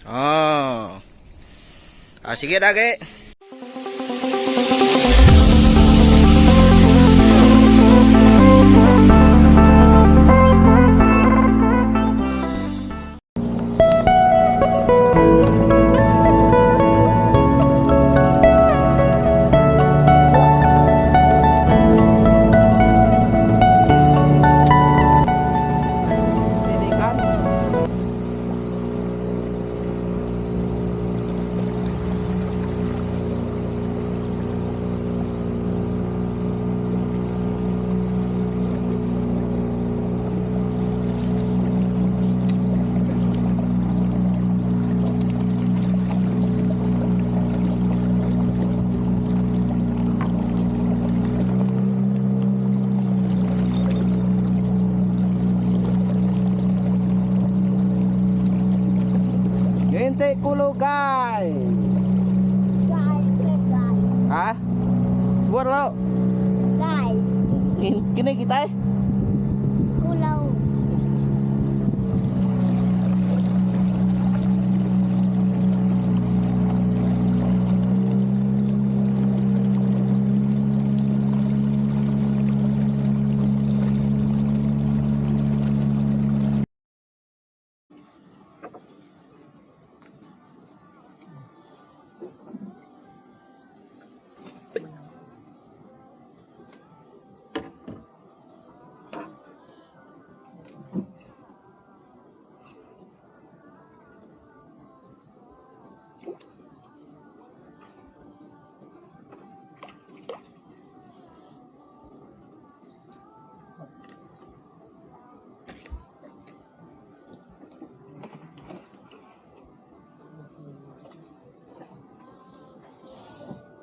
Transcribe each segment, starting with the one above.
Oh. Ah, sikit dah agi. Ngintik kulu gai. Ha? Sebut lo. Guys. Kini kita. Kulau.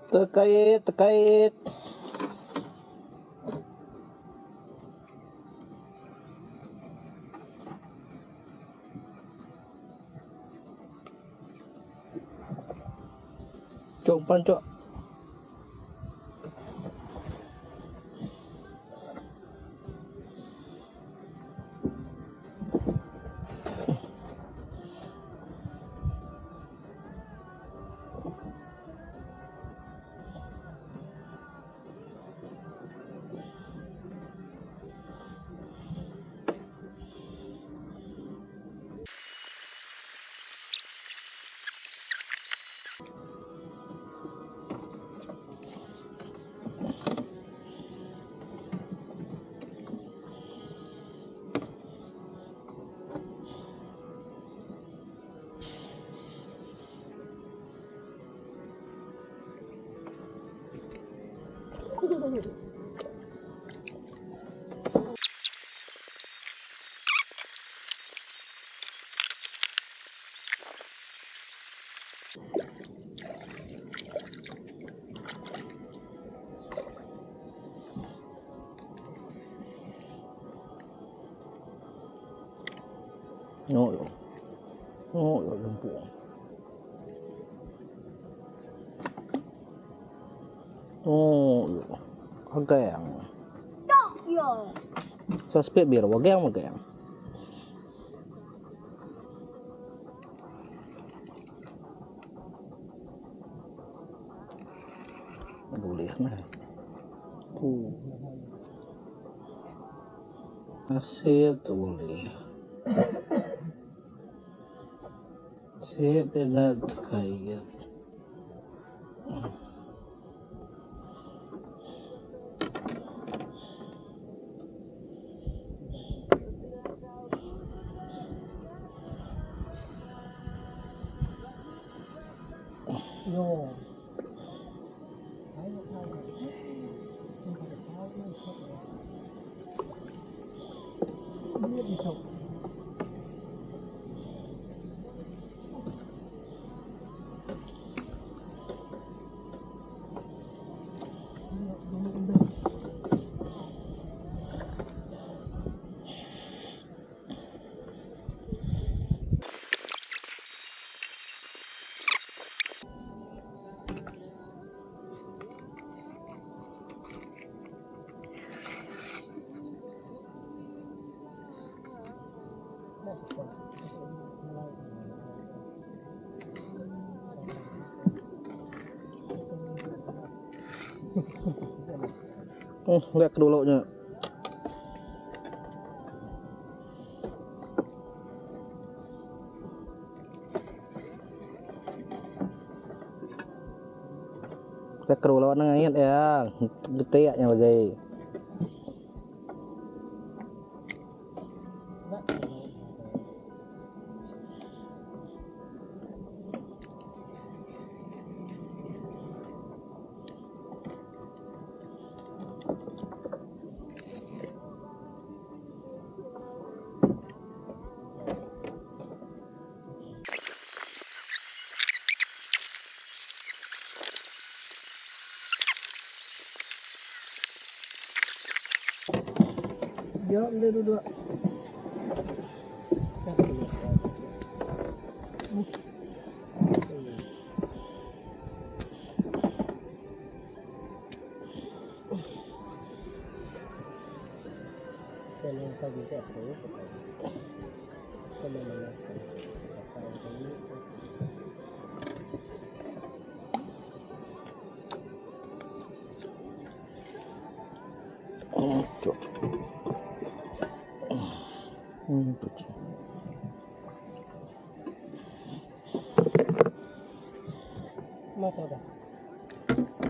Tekait, tekait. Cok pan cok. Oh yo. Oh yo lempung. Oh yo. Agang. Yo. Suspek biar wagang magang. Boleh lah. Asyik tu boleh. Asyik dia terkait. Yo. Oh, lihat ke dulu nya. Lihat ke dulu nang ngait ya. Getik nya lagi.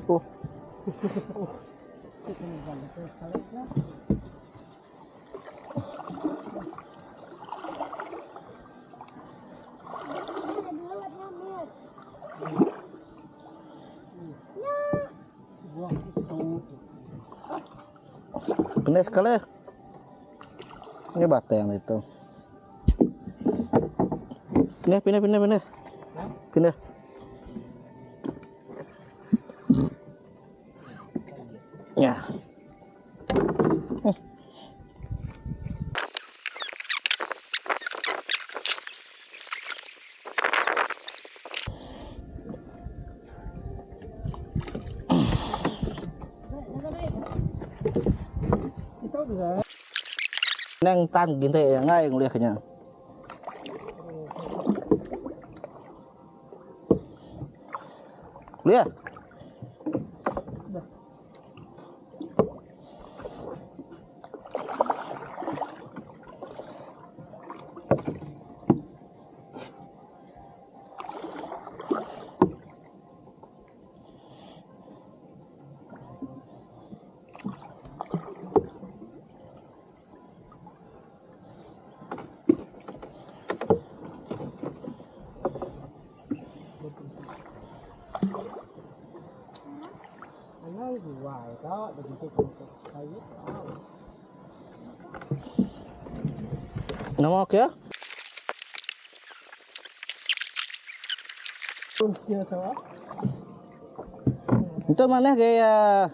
Oh. Kena sekali. Ini batang itu. Pindah, pindah, pindah, pindah. Pindah. Ya. Nang tan gintai ngai ngulih ke nya. Ulih. Nama ke? Itu mana gaya?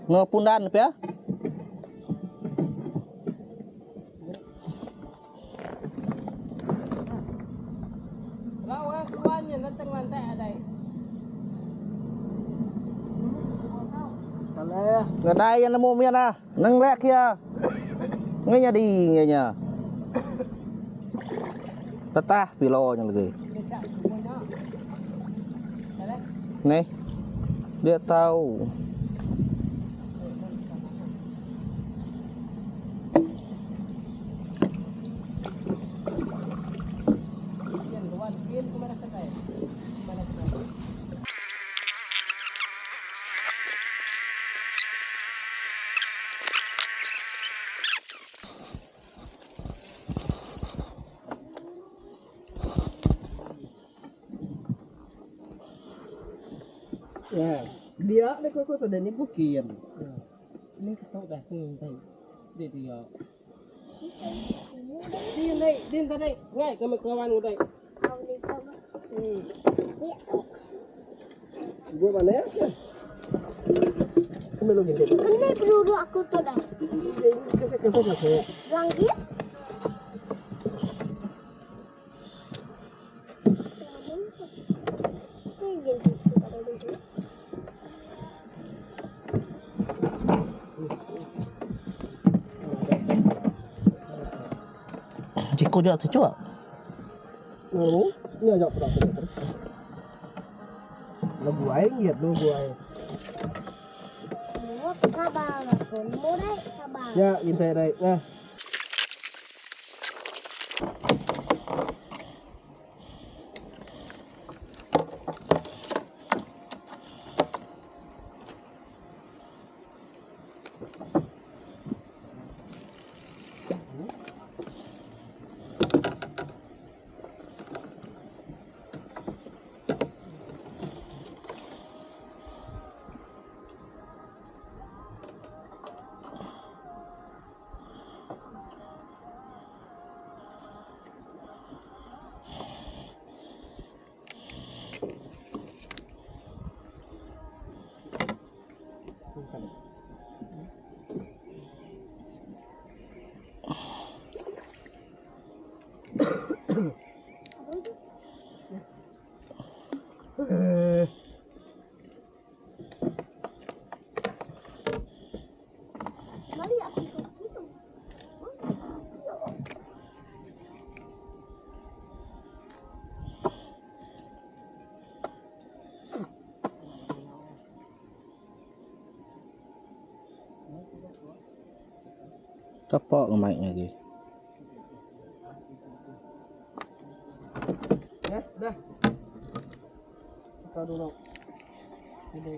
Enggau pundan pia. Nadai iya nemu mih nah. Nang lek iya. Ngai nyadi ngai nya. Tetah pilo nya lagi. Neh. Dia tahu. Ya, dia ni ko ko tadi ni bukin. Ni ketok dah tu tadi. Dia dia. Din dai, din tadi. Ngai ke kawan dai. Gua mana ya? Kena peluru aku tu dah. Langgit. Cikgu jawab tu cuak. Ni ajak pula. Leguai nggit leguai. Nya gintai dai nah. Kapa ngemai nya agi. Ya, dah. Kau dulu. Ini.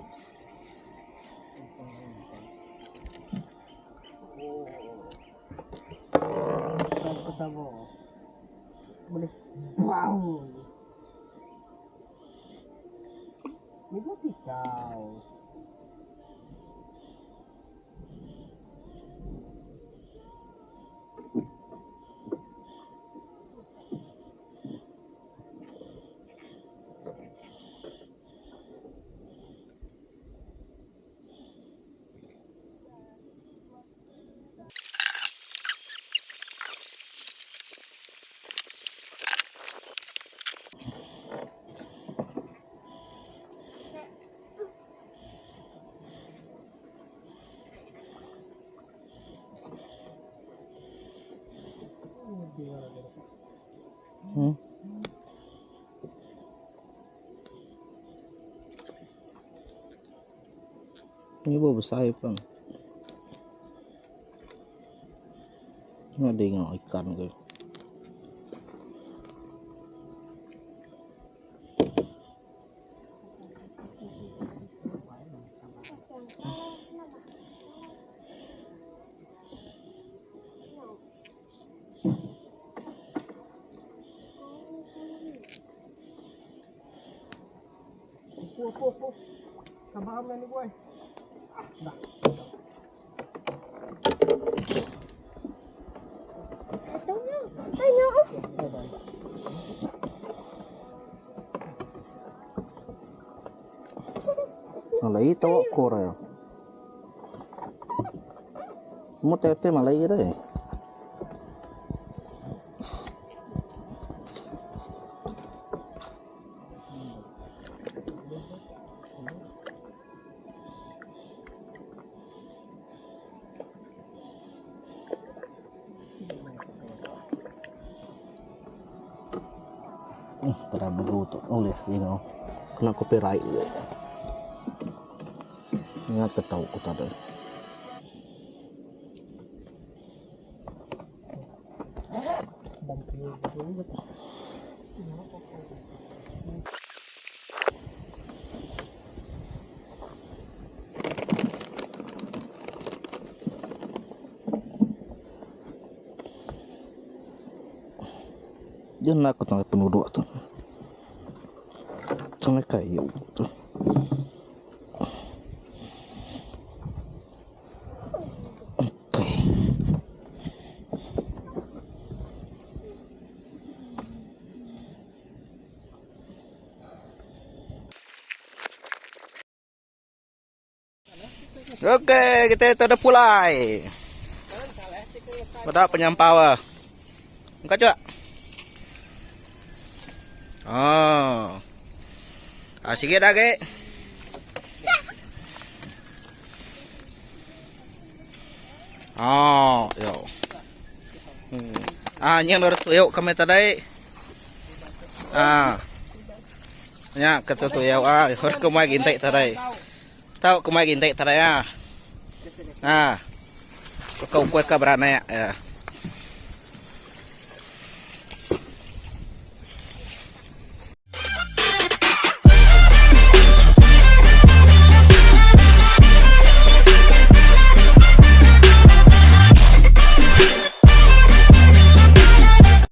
Oh. Boleh. Wow. Ni pun kau. Ni ba besai pan. Nak tengok ikan ke. Puh, puh, puh. Sabar ni boy. Dah. Tanya. Malai tawak kora. Mu tete malai dah. Pada begu tu ulih tengok. Kena copyright juga. Ingat ke tau ku tadi. Dia nak aku tengah penduduk tu. Tengah kayu tu. Okey. Okey, kita tu ada pulai. Pada penyampau ah. Engkau juga. Oh. Ah, sikit dah, kek. Oh, yo. Ah, ni yang baru tuyuk kami tadi. Ah. Nya ke tu tuyau ah, ke mai ginti tadai. Tau ke mai ginti tadai ah. Ah. Ke ukui ke beranak ya.